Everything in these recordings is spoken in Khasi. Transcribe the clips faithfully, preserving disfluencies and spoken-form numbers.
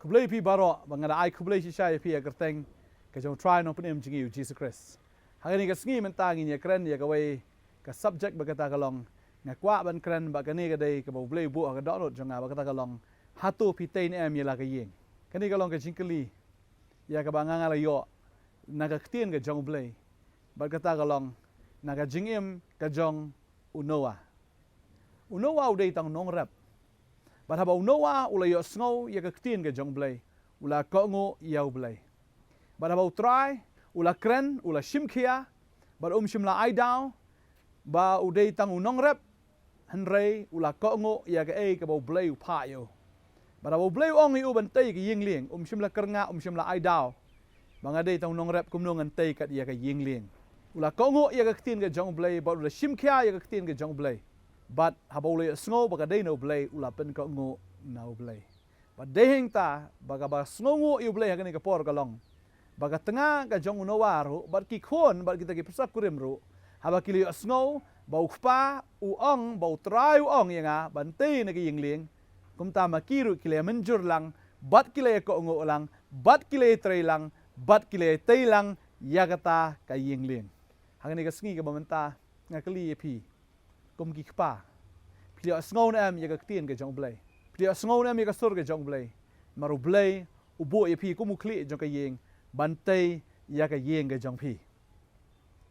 Khublei phi baroh, ba nga da ai khublei shisha ïa phi ha ka kyrteng ka jong u Trai Nongpynim jong ngi u Jisu Khrist. Ha kane ka sngi mynta ngin ïa kren ïa kawei ka subject ba kata ka long, nga kwah ban kren ba kane ka dei kaba U Blei u buh ha ka dohnud jong nga, ba kata ka long, hato phi tei ne em ïa la ka ïing? Kane ka long ka jingkylli ïa kaba nga nga la ïoh na ka ktien ka jong U Blei, bad kata ka long na ka jingim ka jong u Noah. U Noah u dei tang u nongrep. Bad haba u Noah u la ïohsngew ïa ka ktien ka jong U Blei, u la kohnguh ïa U Blei. Bad haba u Trai u la kren, u la shim khia, bad um shym la ai daw ba u dei tang u nongrep, hynrei u la kohnguh ïa kaei kaba U Blei u phah ïa u. Bad haba U Blei u ong ïa u ban tei ka ïing lieng, um shym la kyrngah, um shym la ai daw ba nga dei tang u nongrep, kumno ngan tei kat ïa ka ïing lieng. U la kohnguh ïa ka ktien ka jong U Blei, bad u la shim khia ïa ka ktien ka jong U Blei. Bad haba u la ïohsngew ba ka dei na U Blei, u la pynkohnguh na U Blei. Bad dei hangta ba kaba sngewnguh ïa U Blei ha kane ka por ka long ba ka tnga ka jong u Noah ruh, bad ki khun, bad kita ki pyrsa kurim ruh, haba ki la ïohsngew ba u kpa u ong, ba u Trai u ong ïa nga ban tei na ka ïing lieng, kumta ma ki ruh ki la mynjur lang, bad ki la ïa kohnguh lang, bad ki la ïa trei lang, bad ki la ïa tei lang ïa kata ka ïing lieng. Ha kane ka sngi kaba mynta, nga kylli ïa phi kum ki kpa, phi la ïohsngew ne em ïa ka ktien ka jong U Blei? Phi la ïohsngew ne em ïa ka sur ka jong U Blei? Namar U Blei u buh ïa phi kum u khlieh jong ka ïing ban tei ïa ka ïing ka jong phi.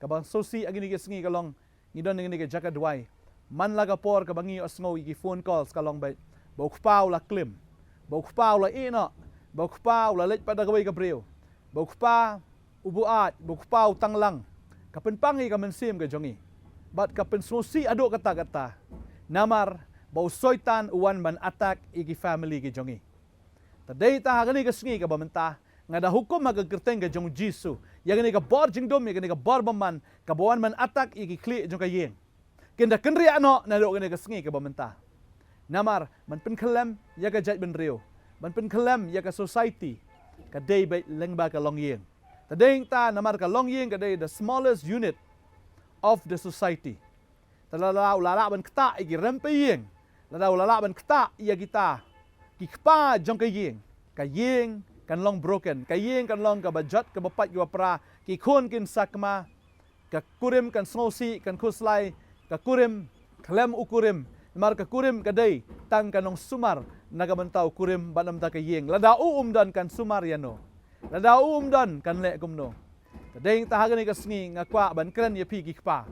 Kaba sngewsih ha kine ki sngi ka long, ngi don ha kine ki jaka duwai. Man la ka por kaba ngi ïohsngew ïa ki phone calls ka long beit ba u kpa u la klim, ba u kpa u la ïehnoh, ba u kpa u la leit pat da kawei ka briew, ba u kpa u buaid, ba u kpa u tanglang. Ka pynpang ïa ka mynsiem ka jong ngi, bad ka pynsngewsih haduh katta katta. Namar ba u Soitan u wan ban attack ïa ki family ki jong ngi. Te dei ta ha kane ka sngi kaba mynta, nga da hukum ha ka kyrteng ka jong u Jisu ïa kane ka bor jingdum, ïa kane ka bor bymman kaba wan ban attack ïa ki khlieh jong ka ïing, kin da kynriah noh naduh kane ka sngi kaba mynta. Namar ban pynkhyllem ïa ka jaitbynriew, ban pynkhyllem ïa ka society, ka dei beit lyngba ka longïing. Te dei ta namar ka longïing ka dei the smallest unit of the society. Te lada u la lah ban ktah ïa ki rympei ïing, lada u la lah ban ktah ïa kita ki kpa jong ka ïing, ka ïing kan long broken, ka ïing kan long kaba jot, kaba pait, kaba pra. Ki khun kin sakma, ka kurim kan sngewsih, kan khuslai, ka kurim khlem u kurim. Namar ka kurim ka dei tang ka nongsumar na ka bynta u kurim bad na ka bynta ka ïing. Lada u um don kan sumar ïano? Lada u um don kan leh kumno? Te dei ta ha kane ka sngi nga kwah ban kren ïa phi ki kpa,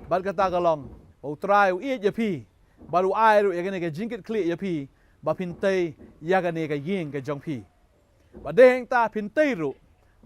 bad kata ka long ba u Trai u ïeit ïa phi, bad u ai ruh ïa kane ka jingkitkhlieh ïa phi ba phin tei ïa kane ka ïing ka jong phi. Bad dei hangta phin tei ruh,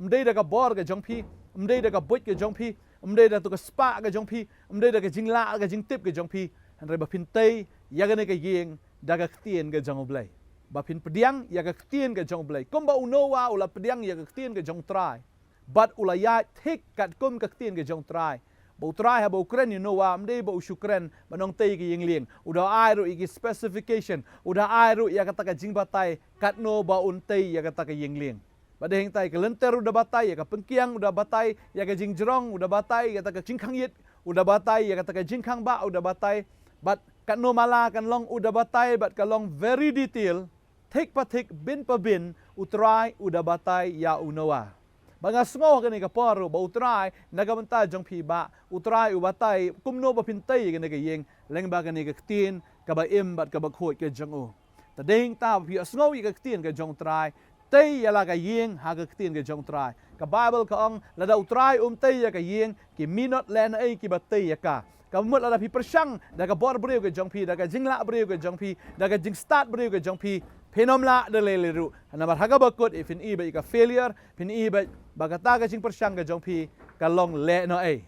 ym dei da ka bor ka jong phi, ym dei da ka buit ka jong phi, ym dei da tu ka spah ka jong phi, ym dei da ka jinglah ka jingtip ka jong phi, hynrei ba phin tei ïa kane ka ïing da ka ktien ka jong U Blei. Ba phin pdiang ïa ka ktien ka jong U Blei, kumba u Noah u la pdiang ïa ka ktien ka jong u Trai, bad u la ïaid thik katkum ka ktien ka jong u Trai. Ba u Trai haba u kren ïa u Noah, ym dei ba u shu kren ban ong tei ka ïing lieng, u da ai ruh ïa ki specification, u da ai ruh ïa kata ka jingbatai katno ba un tei ïa kata ka ïing lieng. Bad dei hangta ïa ka lynter u da batai, ïa ka pynkiang u da batai, ïa ka jingjrong u da batai, ïa kata ka jingkhang ïit u da batai, ïa kata ka jingkhang bah u da batai. Bad katno mala kan long u da batai, bad ka long very detail, thik pa thik, bin pa bin, u Trai u da batai ïa u Noah. Ba nga sngew ha kane ka por ruh ba u Trai na ka bynta jong phi bah, u Trai u batai kumno ba phin tei ïa kane ka ïing lyngba kane ka ktien kaba im bad kaba khuid ka jong u. Te dei hangta ba phi ïohsngew ïa ka ktien ka jong u Trai, tei ïa la ka ïing ha ka ktien ka jong u Trai. Ka Baibl ka ong, lada u Trai um tei ïa ka ïing, ki minot lehnohei kiba tei ïa ka. Kaba mut lada phi pyrshang da ka bor briew ka jong phi, da ka jinglah briew ka jong phi, da ka jingstad briew ka jong phi, phin ym lah da lei lei ruh. Namar ha kaba kut, eh, phin i beit ïa ka failure, phin i beit ba kata ka jingpyrshang ka jong phi ka long lehnohei.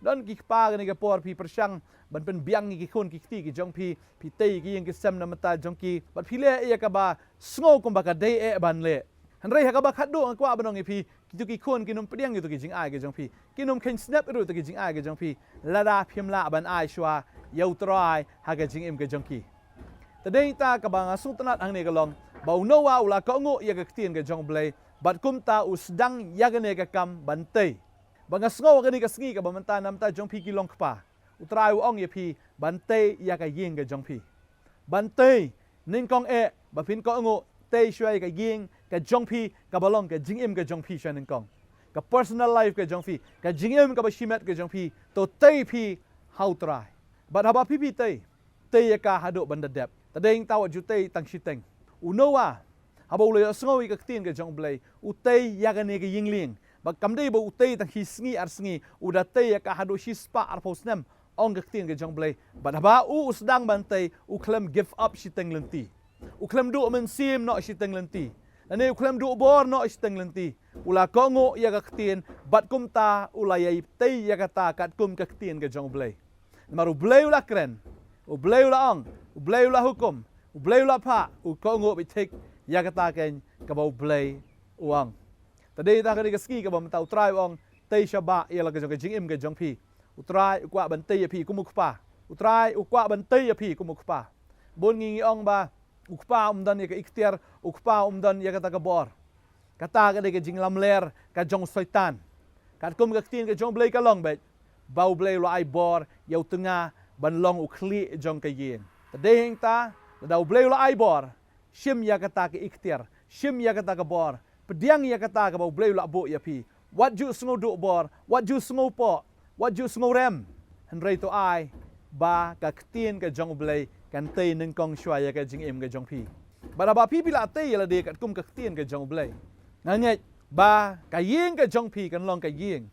Don ki kpa kane ka por phi pyrshang ban pynbiang ïa ki khun ki kti ki jong phi, phi tei ïa ki ïing ki sem na bynta jong ki, bad phi leh ïa kaba sngew kumba ka dei eh ban leh. Hynrei ha kaba khatduh nga kwah ban ong ïa phi, kitu ki khun kin ym pdiang ïa tu ki jingai ki jong phi, kin ym kheiñ snep ruh ïa tu ki jingai ki jong phi lada phim lah ban ai shuwa ïa u Trai ha ka jingim ka jong ki. Te dei ta kaba nga sngewtynnat hangne ka long ba u Noah u la kohnguh ïa ka ktien ka jong U Blei, bad kumta u sdang ïa kane ka kam ban tei. Ba nga sngew ha kane ka sngi kaba mynta na bynta jong phi ki long kpa, u Trai u ong ïa phi ban tei ïa ka ïing ka jong phi. Ban tei, nyngkong eh ba phin kohnguh, tei shuwa ïa ka ïing ka jong phi, kaba long ka jingim ka jong phi sha nyngkong. Ka personal life ka jong phi, ka jingim kaba shimet ka jong phi, to tei phi ha U Trai. Bad haba phi phi tei, tei ïa ka haduh ban da dep. Te dei hangta wat ju tei tang shiteng. U Noah, haba u la ïohsngew ïa ka ktien ka jong U Blei, u tei ïa kane ka ïing lieng. Bad kam dei ba u tei tang shi sngi ar sngi, u da tei ïa ka haduh shispah arphew snem, ong ka ktien ka jong U Blei. Bad haba u, u sdang ban tei, u khlem give up shiteng lynti. U khlem duh mynsiem noh shiteng lynti. Lane u khlem duh bor noh shiteng lynti. U la kohnguh ïa ka ktien, bad kumta u la ïai tei ïa kata katkum ka ktien ka jong U Blei. Namar U Blei u la kren, U Blei u la ong, U Blei u la hukum, U Blei u la phah, u kohnguh beit thik ïa kata keiñ kaba U Blei u ong. Te dei hangta kane ka sngi kaba mynta U Trai u ong, tei shabar ïa la ka jong ka jingim ka jong phi. U Trai u kwah ban tei ïa phi kum u kpa. U Trai u kwah ban tei ïa phi kum u kpa. Bun ngi ngi ong ba u kpa um don ïa ka iktiar, u kpa um don ïa kata ka bor. Kata ka dei ka jinglamler ka jong u Soitan. Katkum ka ktien ka jong U Blei ka long beit ba U Blei u la ai bor ïa u tnga ban long u khlieh jong ka ïing. Te dei hangta, lada U Blei u la ai bor, shim ïa kata ka iktiar, shim ïa kata ka bor, pdiang ïa kata kaba U Blei u la buh ïa phi. Wat ju sngew duh bor, wat ju sngew poh, wat ju sngew rem. Hynrei to ai ba ka ktien ka jong U Blei kan tei nyngkong shuwa ïa ka jingim ka jong phi. Bad haba phi phi la tei ïa lade katkum ka ktien ka jong U Blei, nga ngeit ba ka ïing ka jong phi kan long ka ïing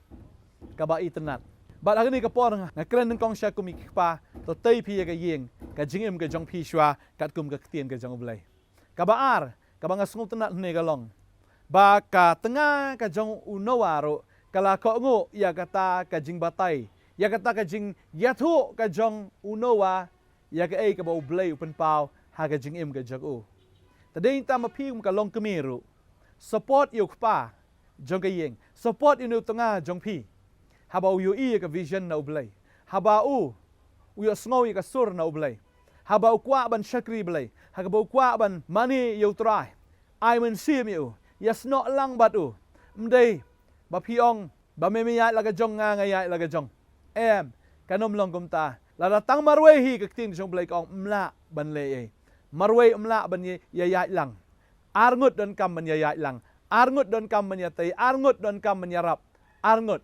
kaba itynnad. Bad ha kane ka por nga, nga kren nyngkong sha kum i kpa, to tei phi ïa ka ïing, ka jingim ka jong phi shuwa katkum ka ktien ka jong U Blei. Kaba ar, kaba nga sngewtynnad hangne ka long ba ka tnga ka jong u Noah ruh ka la kohnguh ïa kata ka jingbatai, ïa kata ka jingïathuh ka jong u Noah, ïa kaei kaba U Blei u pynpaw ha ka jingim ka jong u. Te dei hangta ma phi kum ka longkmie ruh, support ïa u kpa jong ka ïing, support ïa une u tnga jong phi. Haba u ïohi ïa ka vision na U Blei, haba u, u ïohsngew ïa ka sur na U Blei, haba u kwah ban shakri Blei, haba u kwah ban mane ïa U Trai, ai mynsiem ïa u, ïasnoh lang bad u. Ym dei ba phi ong ba me me ïaid la ka jong, nga nga ïaid la ka jong. Em, kan ym long kumta. Lada tang marwei hi ka ktien jong U Blei ka ong ym lah ban leh ei. Marwei ym lah ban ïa, ïa ïaid lang. Arngut donkam ban ïa ïaid lang. Arngut donkam ban ïa tei, arngut donkam ban ïa rap. Arngut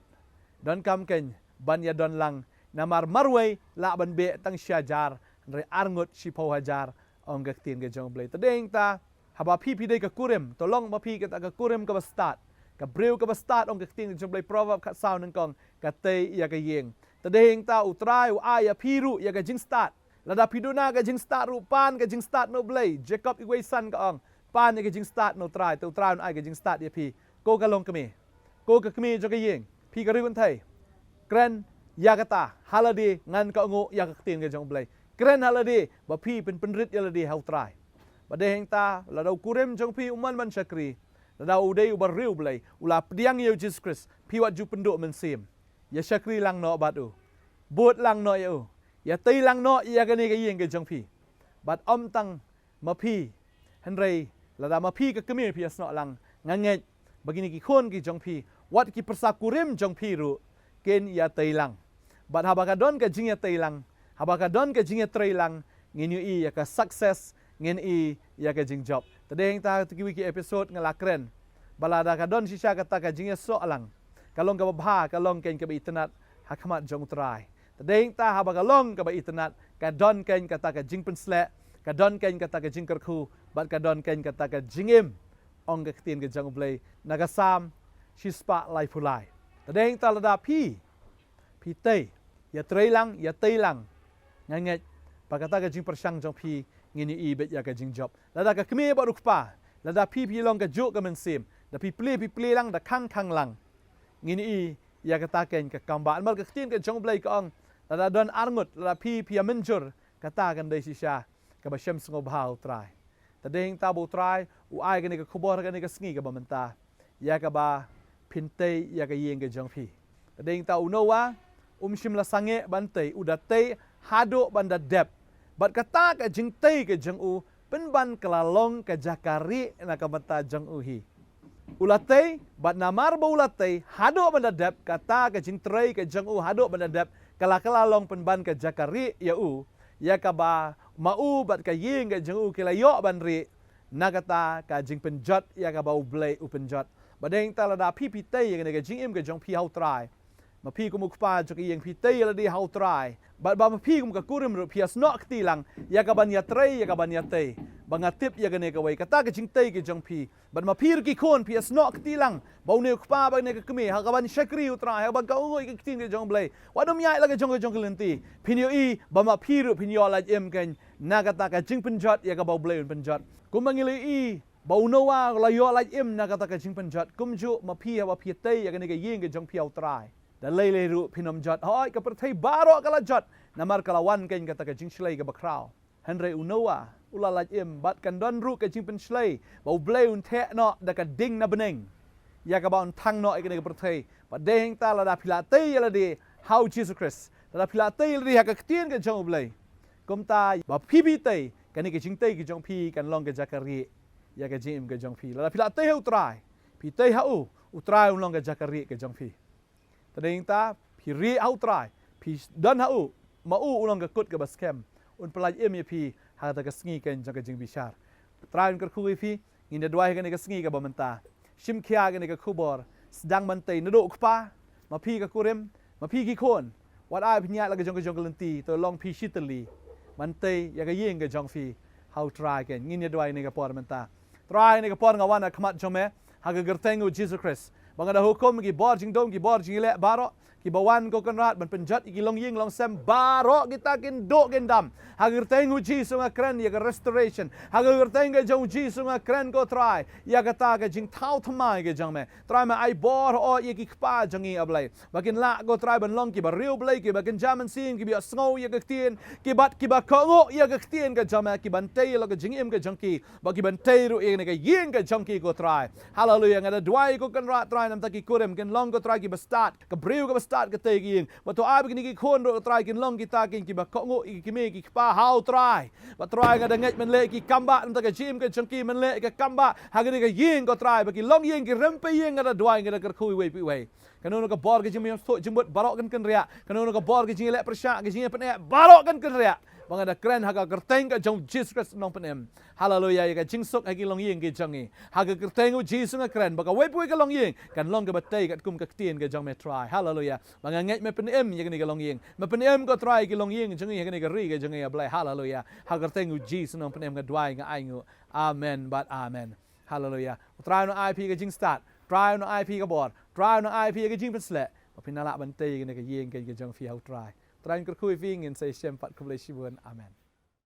donkam keiñ ban ïa don lang. Namar marwei lah ban beh tang shi hajar, hynrei arngut shiphew hajar, ong ka ktien ka jong U Blei. Te dei hangta, haba phi phi dei ka kurim, to long ma phi kata ka kurim kaba stad. Ka briew kaba stad, ong ka ktien ka jong U Blei, Proverb khatsaw nyngkong, ka tei ïa ka ïing. Te dei hangta U Trai u ai ïa phi ruh ïa ka jingstad. Lada phi duna ka jingstad ruh, pan ka jingstad na U Blei. Jakob iwei san ka ong, pan ïa ka jingstad na U Trai, te U Trai un ai ka jingstad ïa phi. Ko ka longkmie, ko ka kmie jong ka ïing, phi ka riewkynthei, kren ïa kata ha lade, ngan kohnguh ïa ka ktien ka jong U Blei. Kren ha lade ba phi pynpynrit ïa lade ha U Trai. Bad dei hangta, lada u kurim jong phi u mon ban shakri, lada u dei u briew Blei, u la pdiang ïa U Jisu Khrist, phi wat ju pynduh mynsiem. Ïa shakri lang noh bad u. Bud lang noh ïa u. Ïa tei lang noh ïa kane ka ïing ka jong phi. Bad ym tang ma phi, hynrei lada ma phi ka kmie phi ïasnoh lang, nga ngeit ba kine ki khun ki jong phi, wat ki pyrsa kurim jong phi ruh, kin ïa tei lang. Bad haba ka don ka jingïatei lang, haba ka don ka jingïatrei lang, ngin ïohi ïa ka success, ngin ïohi ïa ka jingjop. Te dei hangta ha kiwei ki episode nga la kren ba lada ka don shisha kata ka jingïasoh lang, ka long kaba bha, ka long keiñ kaba itynnad ha khmat jong U Trai. Te dei hangta haba ka long kaba itynnad, ka don keiñ kata ka jingpynsleh, ka don keiñ kata ka jingkyrkhu, bad ka don keiñ kata ka jingim, ong ka ktien ka jong U Blei na ka Salm shispah laiphew lai. Te dei hangta lada phi phi tei, ïatrei lang, ïatei lang, nga ngeit ba kata ka jingpyrshang jong phi ngin ïohi beit ïa ka jingjop. Lada ka kmie bad u kpa, lada phi phi long kajuh ka mynsiem, da phi plie phi plie lang, da khang khang lang, ngin ïohi ïa kata keiñ ka kam ba. Namar ka ktien ka jong U Blei ka ong, lada don arngut, lada phi phi ïamynjur, kata kan dei shisha kaba shem sngewbha ha U Trai. Te dei hangta ba U Trai u ai kane ka khubor ha kane ka sngi kaba mynta, ïa kaba phin tei ïa ka ïing ka jong phi. Te dei hangta u Noah um shym la sangeh ban tei, u da tei haduh ban da dep. Bad kata ka jingtei ka jong u pynban ka la long ka jaka rieh na ka bynta jong u hi. U la tei, bad namar ba u la tei haduh ban da dep, kata ka jingtrei ka jong u haduh ban da dep ka la, ka la long pynban ka jaka rieh ïa u, ïa kaba ma u bad ka ïing ka jong u ki la ïoh ban rieh. Na kata ka jingpynjot ïa kaba U Blei u pynjot. Bad dei hangta lada phi phi tei ïa kane ka jingim ka jong phi ha U Trai, ma phi kum u kpa jong ka ïing phi tei ïa lade ha U Trai, bad ba ma phi kum ka kurim ruh phi ïasnoh kti lang ïa kaban ïatrei, ïa kaban ïatei, ba nga tip ïa kane kawei kata ka jingtei ka jong phi. Bad ma phi ruh ki khun phi ïasnoh kti lang ba une u kpa bad une ka kmie ha kaban shakri U Trai, ha kaban kohnguh ïa ka ktien ka jong U Blei, wat nym ïaid la ka jong ka jong ka lynti. Phin ïohi ba ma phi ruh phin ïoh lait im keiñ na kata ka jingpynjot ïa kaba U Blei un pynjot. Kumba ngi la ïohi ba u Noah u la ïoh lait im na kata ka jingpynjot, kumjuh ma phi haba phi tei ïa kane ka ïing ka jong phi ha U Trai, da lei lei ruh phin ym jot. Hooid, ka pyrthei baroh ka la jot namar ka la wan keiñ kata ka jingshlei kaba khraw. Hynrei u Noah u la lait im bad kan don ruh ka jingpynshlei ba U Blei un theh noh da ka ding na bneng ïa kaba un thang noh ïa kane ka pyrthei. Bad dei hangta lada phi la tei ïa lade ha U Jisu Khrist, lada phi la tei ïa lade ha ka ktien ka jong U Blei, kumta ba phi phi tei, kane ka jingtei ka jong phi kan long ka jaka rieh ïa ka jingim ka jong phi. Lada phi la tei ha U Trai, phi tei ha u, U Trai un long ka jaka rieh ka jong phi. Te dei hangta phi rieh ha U Trai, phi don ha u, ma u u long ka kut kaba skhem, un pyllait im ïa phi ha kata ka sngi keiñ jong ka jingbishar. U Trai un kyrkhu ïa phi. Ngin ïa duwai ha kane ka sngi kaba mynta. Shim khia kane ka khubor, sdang ban tei naduh u kpa, ma phi ka kurim, ma phi ki khun, wat ai phin ïaid la ka jong ka jong ka lynti, to long phi shi tylli ban tei ïa ka ïing ka jong phi ha U Trai keiñ. Ngin ïa duwai kane ka por mynta. Trai, kane ka por nga wan ha khmat jong me ha ka kyrteng U Jisu Khrist, ba nga da hukum ki bor jingdum, ki bor jingïaleh baroh kiba wan, ko Kynrad, ban pynjot ïa ki longïing longsem baroh, kita kin duh kin dam. Ha ka kyrteng U Jisu nga kren ïa ka restoration. Ha ka kyrteng ka jong U Jisu nga kren, ko Trai, ïa kata ka jingthaw thymmai ka jong me. Trai, me ai bor hooid ïa ki kpa jong ngi, A Blei, ba kin lah, ko Trai, ban long kiba riewblei, kiba kynja mynsiem, kiba ïohsngew ïa ka ktien, kiba, kiba kohnguh ïa ka ktien ka jong me, kiban tei ïa la ka jingim ka jong ki, ba kiban tei ruh ïa kane ka ïing ka jong ki, ko Trai. Haleluia. Nga da duwai, ko Kynrad, Trai, namar ki kurim kin long, ko Trai, kiba stad, ka briew kaba stad ka tei ka ïing. Bad to ai ba kine ki khun ruh, Trai, kin long kita keiñ kiba kohnguh ïa ki kmie ki kpa ha U Trai. Bad Trai, nga da ngeit men leh ïa ki kambah, namar ka jingim ka jong ki men leh ïa ka kambah ha kane ka ïing, ko Trai, ba ki longïing, ki rympei ïing, nga da duwai, nga da kyrkhu iwei pa iwei. Kano kano ka bor ka jingmynstuk jingmut baroh kan kynriah. Kano kano ka bor ka jingïaleh pyrshah, ka jingïapyni baroh kan kynriah. Ba nga da kren ha ka kyrteng ka jong U Jisu Khrist u nongpynim. Haleluia. Ïa ka jingsuk ha ki longïing ki jong ngi, ha ka kyrteng U Jisu nga kren ba kawei pa kawei ka longïing kan long kaba tei katkum ka ktien ka jong me, Trai. Haleluia. Ba nga ngeit me pynim ïa kane ka longïing. Me pynim, ko Trai, ïa ki longïing jong ngi ha kane ka ri ka jong ngi, A Blei. Haleluia. Ha ka kyrteng U Jisu u nongpynim nga duwai, nga ainguh. Amen bad amen. Haleluia. U Trai un ai phi ka jingstad. Trai un ai phi ka bor. Trai un ai phi ka jingpynsleh ba phin lah ban tei ïa kane ka ïing ka jong phi ha U Trai. Trai un kyrkhu ïa phi, ngin sa ïashem pat, khublei shibun. Amen.